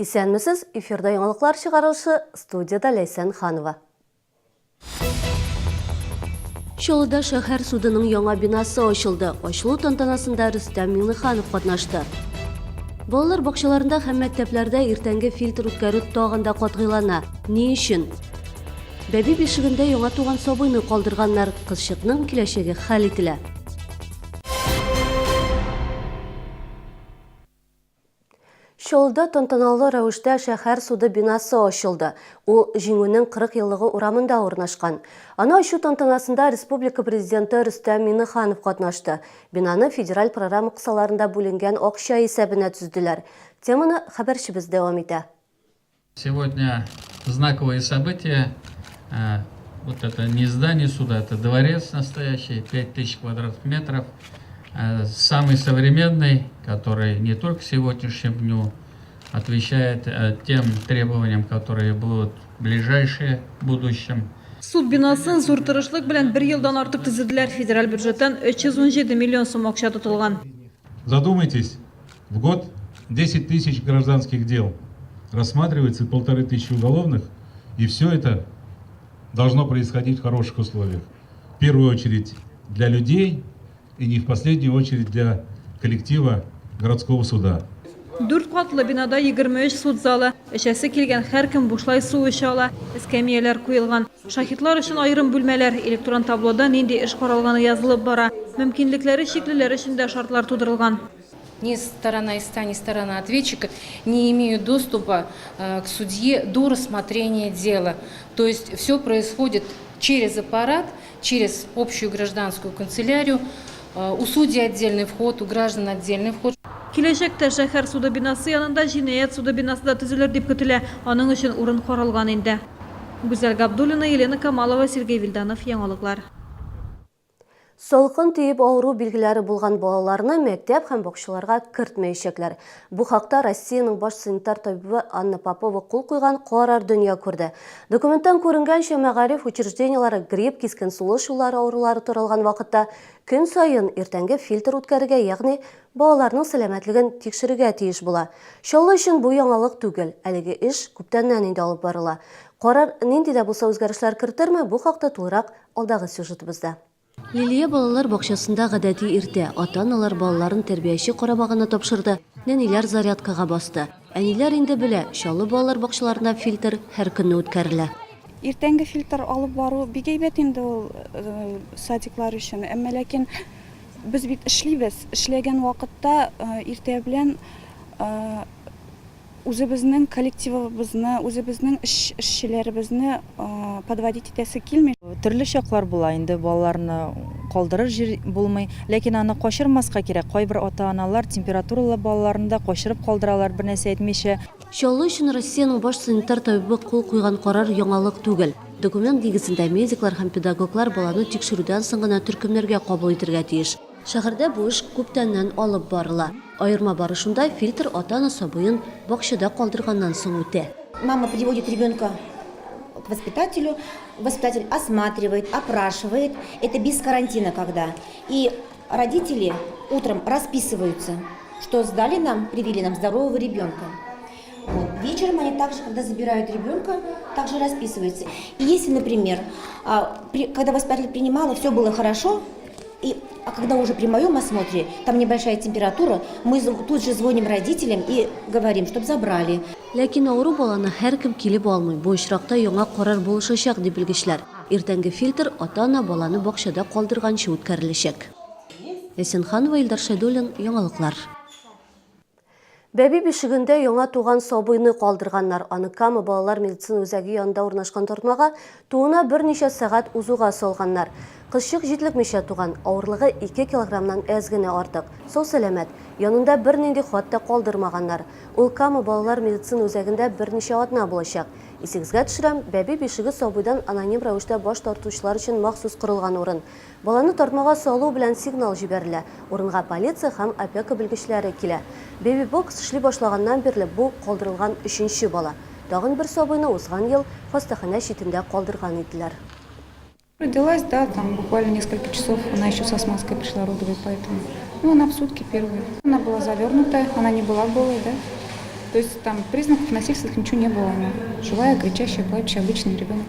Исәнмесез, эфирда яңалыклар чыгарылышы, студиядә Ләйсән Ханова. Чаллыда шәһәр судының яңа бинасы ачылды. Ачылу тантанасында Рөстәм Миңнеханов катнашты. Балалар бакчаларында һәм мәктәпләрдә иртәнге фильтр үткәрү тагын да катгыйлана. Ни өчен? Бәби бишегендә яңа туган сабыйны калдырганнар. Кызчыкның киләчәге хәл ителә. Чаллыда тантаналы рәвештә шәһәр суды бинасы ачылды. Ул Җиңүнең 40 еллыгы урамында урнашкан. Аны ачу тантанасында республика Президенты Рөстәм Миңнеханов катнашты. Бинаны федераль программа кысаларында бүленгән акча исәбенә төзеделәр. Теманы хәбәрчебез дәвам итә. Сегодня знаковое событие. Вот это не здание суда, это дворец настоящий, 5000 квадратных метров. Самый современный, который не только сегодняшнему дню отвечает тем требованиям, которые будут в ближайшем будущем. Суд бинасын зур тырышлык белән бер елдан артык төзеделәр. Федераль бюджеттан 317 миллион сум акча тотылган. Задумайтесь, в год 10 тысяч гражданских дел рассматривается, 1500 уголовных, и все это должно происходить в хороших условиях. В первую очередь для людей и не в последнюю очередь для коллектива городского суда. Дүрт катлы бинада 23 суд залы. Эчәсе килгән һәркем бушлай су эчә ала. Эскәмияләр куелган. Шаһитлар өчен аерым бүлмәләр, электрон таблода нинди эш каралганы язылып бара. Мөмкинлекләре чиклеләр өчен дә шартлар тудырылган. Ни сторона истца, ни сторона ответчика не имеют доступа к судье до рассмотрения дела. То есть все происходит через аппарат, через общую гражданскую канцелярию. У судей отдельный вход, у граждан отдельный вход. Киләчәктә шәһәр суды бинасы янында җинаять суды бинасы да төзелер дип көтелә. Аның өчен урын каралган инде. Гүзәл Габдуллина, Елена Камалова, Сергей Вильданов, Яңалыклар. Салкын тиеп авыру билгеләре булган балаларны мәктәп һәм бакчаларга кертмәячәкләр. Бу хакта Россиянең баш санитар табибы Анна Попова кул куйган карар дөнья күрде. Документтан күренгәнчә, мәгариф учреждениеләре грипп, кискен сулыш юллары авырулары таралган вакытта көн саен иртәнге фильтр үткәрергә, ягъни балаларның сәламәтлеген тикшерергә тиеш була. Чаллы өчен бу яңалык түгел, әлеге эш күптәннән инде алып барыла. Карар нинди дә булса үзгәрешләр кертерме, бу хакта тулырак Алдагы сюжетыбызда. Лилия балалар бакчасында гадәти иртә. Ата-аналар балаларын тәрбияче карамагына тапшырды, нәниләр зарядкага басты. Әниләр инде белә, Чаллы балалар бакчаларында фильтр һәр көнне үткәрелә. Иртәнге фильтр алып бару бик әйбәт инде ул садиклар өчен. Әмма ләкин без бит эшлибез. Эшләгән вакытта иртә белән Үзебезнең коллективыбызны, үзебезнең эшчеләребезне подводить итәсе килми. Төрле чаклар була инде, балаларны калдырыр җир булмый. Ләкин аны качырмаска кирәк. Кайбер ата-аналар температуралы балаларны да качырып калдыралар, бернәрсә әйтмичә. Чаллы өчен Россиянең баш санитар табибы кул куйган карар яңалык түгел. Документ нигезендә медиклар һәм педагоглар баланы тикшерүдән соң гына төркемнәргә кабул итергә тиеш. Шәһәрдә бу эш күптәннән алып барыла. Аерма бары шунда, фильтр ата-ана сабыен бакчада калдырганнан соң үтә. Мама приводит ребенка к воспитателю, воспитатель осматривает, опрашивает, это без карантина когда. И родители утром расписываются, что сдали нам, привили нам здорового ребенка. Вот. Вечером они также, когда забирают ребенка, также расписываются. И если, например, когда воспитатель принимала, все было хорошо, и, а когда уже при моем осмотре, там небольшая температура, мы тут же звоним родителям и говорим, чтобы забрали. Ләкин авыру баланы һәркем килеп алмый. Бу очракта яңа карар булышачак, ди белгечләр. Иртәнге фильтр ата-ана баланы бакчада калдырганчы үткәреләчәк. Ләйсән Ханова, Илдар Шәйдуллин, Яңалыклар. Бәби бишегендә яңа туган сабыйны калдырганнар. Аны Кама балалар медицина үзәге янында урнашкан тартмага тууына берничә сәгать узуга салганнар. Кызчык җитлекмичә туган, авырлыгы 2 килограммнан әз генә артык. Сау-сәламәт. Янында бернинди хат та калдырмаганнар. Ул Кама балалар медицина үзәгендә берничә атна булачак. Исегезгә төшерәм, бәби бишеге сабыйдан аноним рәвештә баш тартучылар өчен махсус корылган урын. Баланы тартмага салу белән сигнал җибәрелә, урынга полиция һәм опека белгечләре килә. Бэби-бокс эшли башлаганнан бирле бу, калдырылган өченче бала. Тагын бер сабыйны узган ел хастаханә читендә калдырган иделәр. Родилась, да, там буквально несколько часов, она еще со смазкой пришла родовой, поэтому, ну, она в сутки первая. Она была завернутая, она не была голой, да. То есть там признаков насильственных ничего не было. Она живая, кричащая, плачущая, обычный ребенок.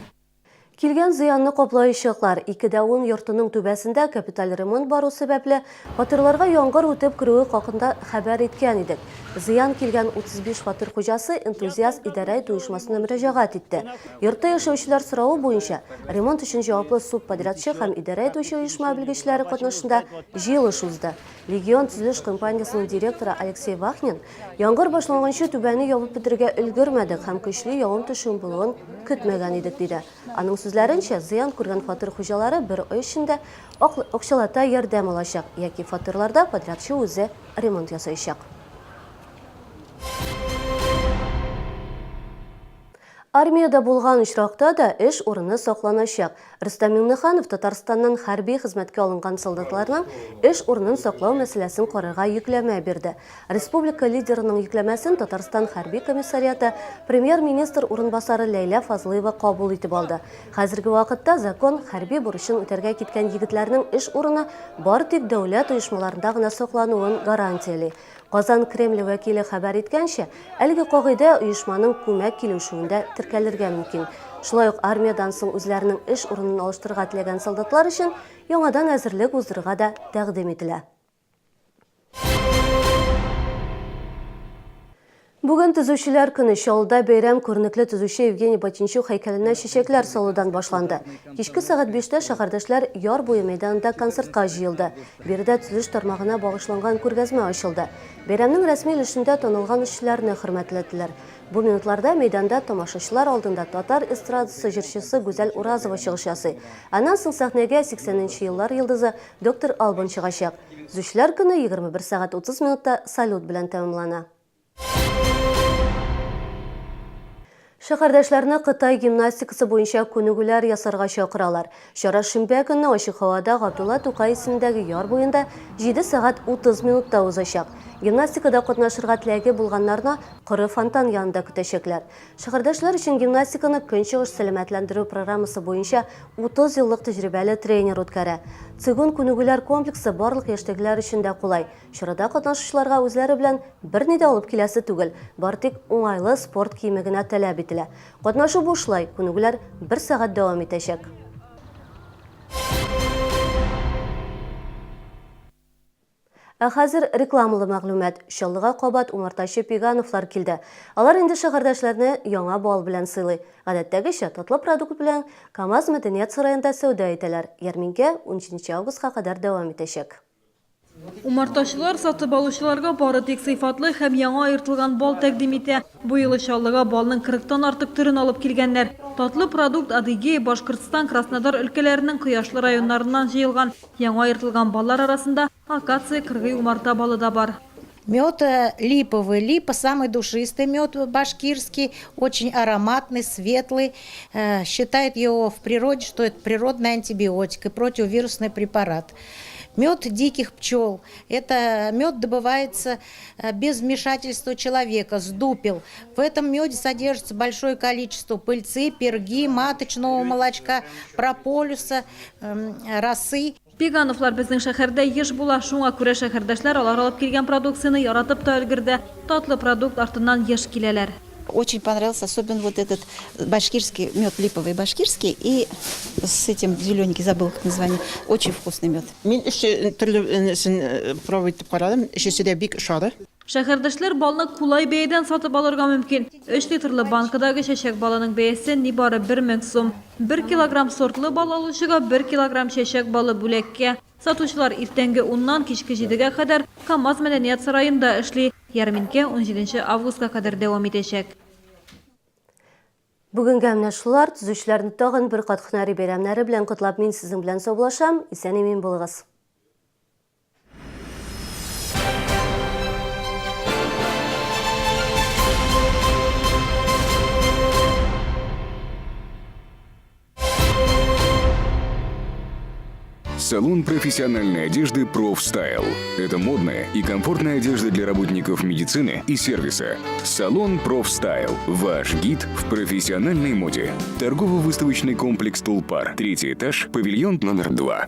Килгән зыянны каплаячаклар. 2 дә 10 йортының түбәсендә капиталь ремонт бару сәбәпле, фатирларга яңгыр үтеп керүе хакында хәбәр иткән идек. Зыян килгән 35 фатир хуҗасы Энтузиаст идарә итү оешмасына мөрәҗәгать итте. Йортта яшәүчеләр соравы буенча, ремонт өчен җаваплы субподрядчы һәм идарә итүче оешма белгечләре катнашында җыелыш узды. Легион төзелеш компаниясенең директоры Алексей Вахнин, Яңгыр башланганчы түбәне ябып бетерергә өлгермәдек һәм көчле явым-төшем булуын көтмәгән идек, диде. Аның сүзләренчә, зыян күргән фатир хуҗалары бер ай эчендә акчалата ярдәм алачак яки фатирларда подрядчы үзе ремонт ясаячак. Армиядә булган очракта да эш урыны сакланачак. Рөстәм Миңнеханов Татарстаннан хәрби хезмәткә алынган солдатларның эш урынын саклау мәсьәләсен карарга йөкләмә бирде. Республика лидерының йөкләмәсен Татарстан хәрби комиссариаты премьер-министр урынбасары Ләйлә Фазлыева кабул итеп алды. Хәзерге вакытта закон хәрби бурычын үтәргә киткән егетләрнең эш урыны бары тик дәүләт оешмаларында гына саклануын гарантияли. Казан Кремле вәкиле хәбәр иткәнчә, әлеге кагыйдә оешманың күмәк килешүендә теркәлергә мөмкин. Шулай ук армиядән соң үзләренең эш урынын алыштырырга теләгән солдатлар өчен яңадан әзерлек уздырырга да тәкъдим ителә. Бүген Төзүчеләр көне. Чаллыда бәйрәм күренекле төзүче Евгений Батенчук һәйкәленә чәчәкләр салудан башланды. Кичке сәгать биштә шәһәрдәшләр Яр буе мәйданында концертка җыелды. Биредә төзелеш тармагына багышланган күргәзмә ачылды. Бәйрәмнең рәсми өлешендә танылган эшчеләрне хөрмәтләделәр. Бу минутларда мәйданда тамашачылар алдында татар эстрадасы җырчысы Гүзәл Уразова чыгыш ясый. Аннан соң сәхнәгә 80 нче еллар йолдызы Доктор Албан чыгачак. Төзүчеләр көне 21 сәгать 30 минутта салют белән тәмамлана. Шәһәрдәшләрне Кытай гимнастикасы буенча күнегүләр ясарга чакыралар. Чара шимбә көнне ачык һавада Габдулла Тукай исемендәге яр буенда 7 сәгать 30 минутта узачак. Гимнастикада катнашырга теләге булганнарны коры фонтан янында көтәчәкләр. Шәһәрдәшләр өчен гимнастиканы Көнчыгыш сәламәтләндерү программасы буенча 30 еллык тәҗрибәле тренер үткәрә. Цигун күнегүләр комплексы барлык яшьтәгеләр өчен дә кулай. Чарада катнашучыларга үзләре белән берни дә алып киләсе түгел, бары тик уңайлы спорт киеме генә таләп ителә. Катнашу бушлай, күнегүләр бер сәгать дәвам итәчәк. Ә хәзер рекламалы мәгълүмат. Чаллыга кабат умартачы Пигановлар килде. Алар инде шәһәрдәшләрне яңа бал белән сыйлый. Гадәттәгечә, татлы продукт белән КАМАЗ мәдәният сараенда сәүдә итәләр. Ярминкә унҗиденче августка кадәр дәвам итәчәк. Умартачылар сатып алучыларга бары тик сыйфатлы һәм яңа аертылган бал тәкъдим итә. Бу юлы Чаллыга балның кырыктан артык төрен алып килгәннәр. Татлы продукт Адыгея, Башкортстан, Краснодар өлкәләренең кояшлы районнарыннан җыелган. Яңа аертылган баллар арасында акация, кыргый умарта балы да бар. Мед липовый. Липа самый душистый мед башкирский, очень ароматный, светлый. Считают его в природе, что это природный антибиотик и противовирусный препарат. Мед диких пчел. Это мед добывается без вмешательства человека, с дупел. В этом меде содержится большое количество пыльцы, перги, маточного молочка, прополиса, росы. Пегановлар безнең шәһәрдә еш була, шуңа күрә шәһәрдәшләр алар алып килгән продукцияне яратып та өлгерде. Татлы продукт артыннан еш киләләр. Очень понравился, особенно вот этот башкирский мед, липовый башкирский, и с этим зелененький, забыл как название, очень вкусный мед. Мин өч төрлесен пробовать итеп карадым, өчесе дә бик ошады. Шәһәрдәшләр балны кулай бәядән сатып алырга мөмкин. 3 литрлы банкадагы чәчәк балының бәясе нибары 1000 сум. 1 килограмм сортлы бал алучыга 1 килограмм чәчәк балы бүләккә. Сатучылар иртәнге уннан кичке җидегә кадәр КАМАЗ мәдәният сараенда эшли. Ярминкә 17 августка кадәр дәвам итәчәк. Бүгенгә менә шулар. Төзүчеләрне тагын бер кат һөнәри бәйрәмнәре белән котлап, мин сезнең белән саубуллашам. Исән-имин булыгыз. Салон профессиональной одежды «Профстайл». Это модная и комфортная одежда для работников медицины и сервиса. Салон «Профстайл». Ваш гид в профессиональной моде. Торгово-выставочный комплекс «Тулпар». Третий этаж, павильон номер 2.